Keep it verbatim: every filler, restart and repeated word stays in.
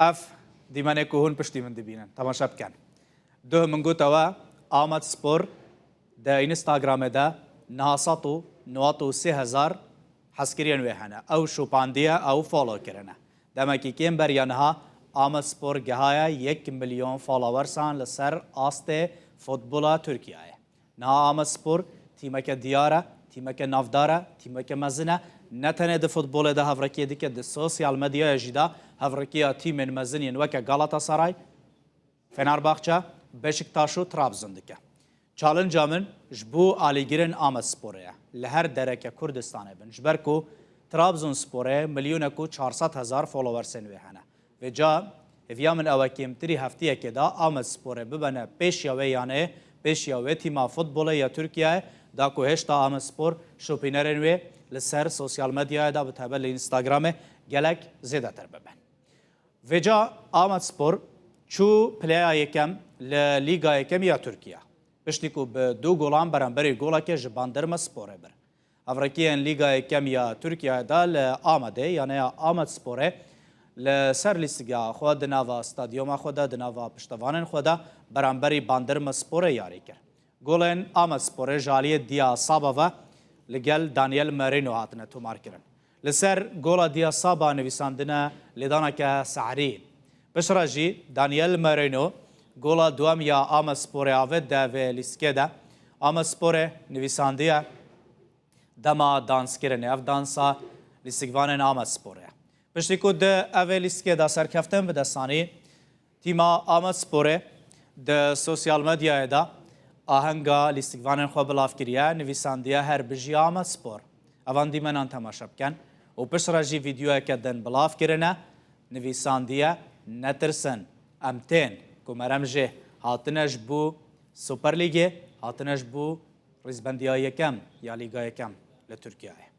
Ev dîmenê ku hûn piştî min dibînin, temaşe bikin. Duh min gote we, Amed Spor di Instagramê de niha sed û newed û sê hezar hezkiriyên wê hene. Ew şopandiye, ew follow kirine. Demekî kêm beriya niha Amed Spor gihaye yek milyon followersan li ser astê futbola Tirkiyeyê. Niha Amed Spor tîmeke diyar e, tîmeke navdar e, tîmeke mezin e. Ne tenê di futbolê de hevrekiyê dike, di sosyal medyayê jî de hevrekiya tîmên mezin yên weke Galatasaray, Fenerbahçe, Beşiktaş û Trabzon dike. Challenge-a min ji bo alîgirên Amedsporê ye. Li her dereke Kurdistanê bin. Ji ber ku Trabzonsporê milyonek û çar sed hezar followersên wê hene. Vêca hêviya min ew e kêmtirî heftiyekê de Amedsporê bibene pêşiya wê yanê, pêşiya wê tîma futbolê ya Tirkiyeyê, da ku hêşta Amedspor şopînerên wê li ser sosyal medyayê de, bi taybet li Instagramê, gelek zêdetir bibin. Vêca Amedspor çû pileya yekem li Lîga Yekem ya Tirkiye. Piştî ku bi du golan beramberî golekê ji Bandırma Sporê bir. Hevrekiyên Lîga Yekem ya Tirkiye de li Amedê, yaneya Amedsporê, li ser lîstika xwe di nava stadyuma xwe de, di nava piştevanên xwe de beramberî Bandırma Sporê yarî kir. Golên Amedsporê ji aliyê Dia Saba ve li gel Daniel Merino hatine tomarkirin. Li ser gola Dia Saba nivîsandine lêdaneke sehrî. Piştre jî Daniel Merino gola duwem ya Amedsporê avêt di vê lîstikê de. Amedsporê nivîsandiye dema danskirinê. Ev dansa lîstikvanên Amedsporê ye. Piştî ku di evê lîstikê de serkeftin bi dest anî, tîma Amedsporê di sosyal medyayê de ahenga lîstikvanên xwe bilav kiriye, nivîsandiye "Her bijî Amedspor". Evan dîmenan temaşe bikin û piştre jî vîdeoyeke din bilav kirine, nivîsandiye "Netirsin, em tên", ku merem jê hatine ji bo Super Lîgê, hatine ji bo rîzbendiya yekem ya Lîga Yekem li Tirkiyeyê.